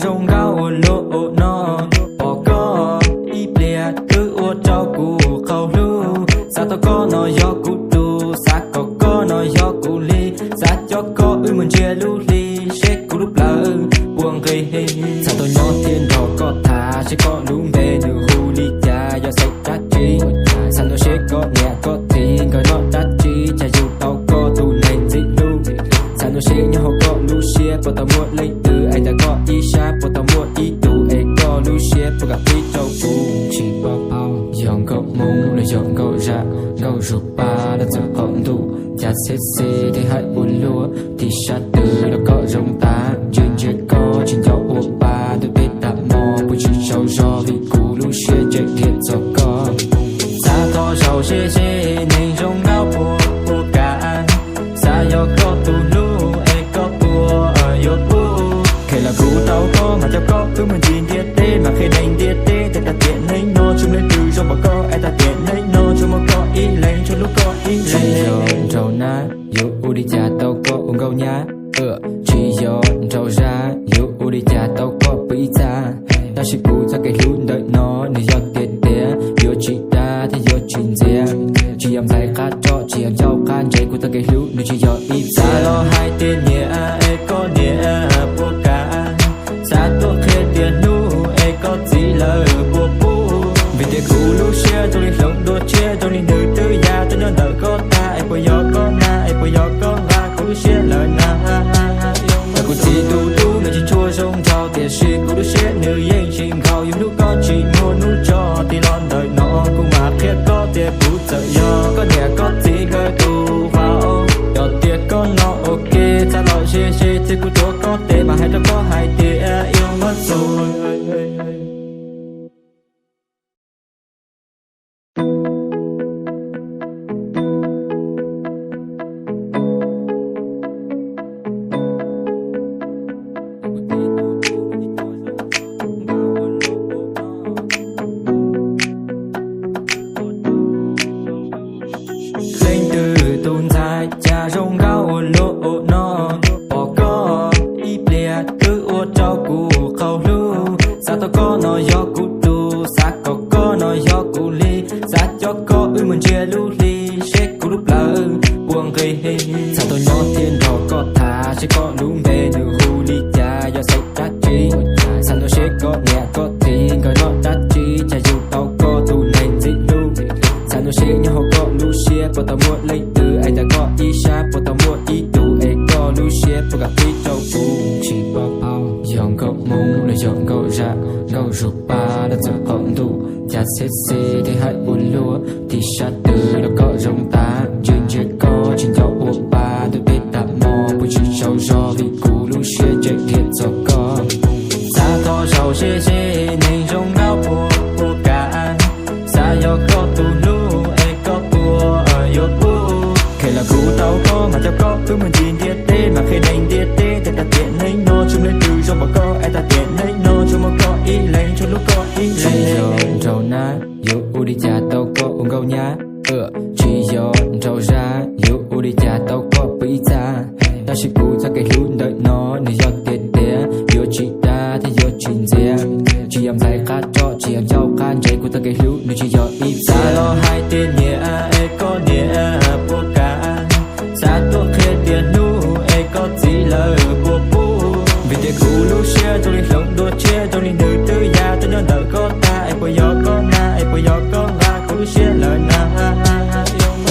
zoo nkauj ua luaj ua no, pom koj ib pliag twb ua rau kuv qau hlub. Xav tau koj no yog kuv tus, xav kom koj no yog kuv li. Xav coj koj wb mus ntsia lub hli, seb kuv lub plawv puas nqis. Xav tau nyob thiab nrog koj tham, seb koj lub npe nws hu li cas, yog xeem dab tsi. Xav nug seb koj niam koj txiv nkawd noj dab tsi, cas yug tau koj tus neeg ntxim hlub. Xav nug seb nyob hauv koj lub siab puas tau muaj leej twg es ntawm koj ib sab, puas tau muaj ib tug es koj lub siab puas kam qhib rau kuv. Tsis paub yog nkauj Hmoob los yog nkauj Zaj, nkauj Zuag Paj los txawm qaum ntuj, cas xeb xeb thiab hais ua luaj. Tim sab twg los koj zoo tas, ntsia ntsia koj tsis nco ua pa, ntuj teb tag hmo puas tsis tsaug zog, vim kuv lub siab tseem dhia txog koj. Xav thov zaum seb seb neeg zoo nkauj puas puas kam, xav yog koj tus hlub es koj puas yuav pub. Kheev los kuv tau koj mas coj koj wb mus ntxiv ntiaj teb, mas qhia neeg ntiaj teb tias tag tiam neej no tsis muaj leej twg zoo npaum koj, es tag tiam neej no tsuas muaj koj ib leeg, tsuas hlub koj ib leeg. Tsis yog nraug nab yuav ua li cas tau koj ua nkauj nyab, tsis yog nraug Zaj yuav ua li cas tau koj pw ib txha. Tab sis kuv txoj kev hlub ntawm no nws yog tiag tiag, yuav tsis dag thiab yuav tsis ntxias. Tsis yog nplaig qab roj, tsis yog ncauj qab ntsev, kuv txoj kev hlub nws tsis yog ib txha. Xav los hais tias niam es koj niam puas kam, xav tuaj qhia tias hlub es koj txiv lawv puas pub. Vim tias kuv lub siab zoo li hloov dua tshiab, zoo li nws twb ya tuaj nyob ntawm koj tag, es puas yog koj na, es puas yog koj nqa kuv lub siab lawm na. Kuv txiv tus tub nws tsis tshua zoo nraug, tiam sis kuv lub siab nws yeej tsis nkhaus, yus hlub koj tsis muaj hnub tso. Tig los ntawm no kuv mam qhia koj tias kuv txawm yog koj niam koj txiv nkawd tus vauv. Yog tias koj no ua ke, txav los ze ze thiab kuv tuav koj tes mas hais rau koj hais tias yuav muab txuas. Leej twg tus ntxhais cas zoo nkauj ua luaj ua no, pom koj ib pliag twb ua rau kuv qau hlub. Xav tau koj no yog kuv tus, xav kom koj no yog kuv li. Xav coj koj wb mus ntsia lub hli, seb kuv lub plawv puas nqis. Xav tau nyob thiab nrog koj tham, seb koj lub npe nws hu li cas, yog xeem dab tsi. Xav nug seb koj niam koj txiv nkawd noj dab tsi, cas yug tau koj tus neeg ntxim hlub. Xav nug seb nyob hauv koj lub siab puas tau muaj leej twg es ntawm koj ib sab, puas tau muaj ib tug es koj lub siab puas kam qhib rau kuv. Tsis paub yog nkauj Hmoob los yog nkauj Zaj, nkauj Zuag Paj los txawm qaum ntuj, cas xeb xeb thiab hais ua luaj. Tim sab twg los koj zoo tas, ntsia ntsia koj tsis nco ua pa, ntuj teb tag hmo puas tsis tsaug zog, vim kuv lub siab tseem dhia txog koj. Xav thov zaum seb seb neeg zoo nkauj puas puas kam, xav yog koj tus hlub es koj puas yuav pub. Kheev los kuv tau koj mas coj koj wb mus ntxiv ntiaj teb, mas qhia neeg ntiaj teb tias tag tiam neej no tsis muaj leej twg zoo npaum koj, es tag tiam neej no tsuas muaj koj ib leeg, tsuas hlub koj ib leeg. Tsis yog nraug nab yuav ua li cas tau koj ua nkauj nyab, tsis yog nraug Zaj yuav ua li cas tau koj pw ib txha. Tab sis kuv txoj kev hlub ntawm no nws yog tiag tiag, yuav tsis dag thiab yuav tsis ntxias. Tsis yog nplaig qab roj, tsis yog ncauj qab ntsev, kuv txoj kev hlub nws tsis yog ib txha. Xav los hais tias niam es koj niam puas kam, xav tuaj qhia tias hlub es koj txiv lawv puas pub. Vim tias kuv lub siab zoo li hloov dua tshiab, zoo li nws twb ya tuaj nyob ntawm koj tag, es puas yog koj na, es puas yog koj nqa kuv lub siab lawm na.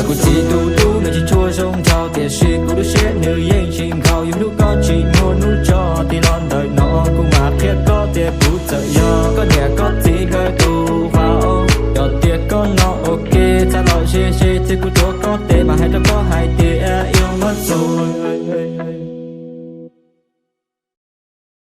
Kuv txiv tus tub nws tsis tshua zoo nraug, tiam sis kuv lub siab nws yeej tsis nkhaus, yus hlub koj tsis muaj hnub tso. Tig los ntawm no kuv mam qhia koj tias kuv txawm yog koj niam koj txiv nkawd tus vauv. Yog tias koj no ua ke, txav los ze ze thiab kuv tuav koj tes mas hais rau koj hais tias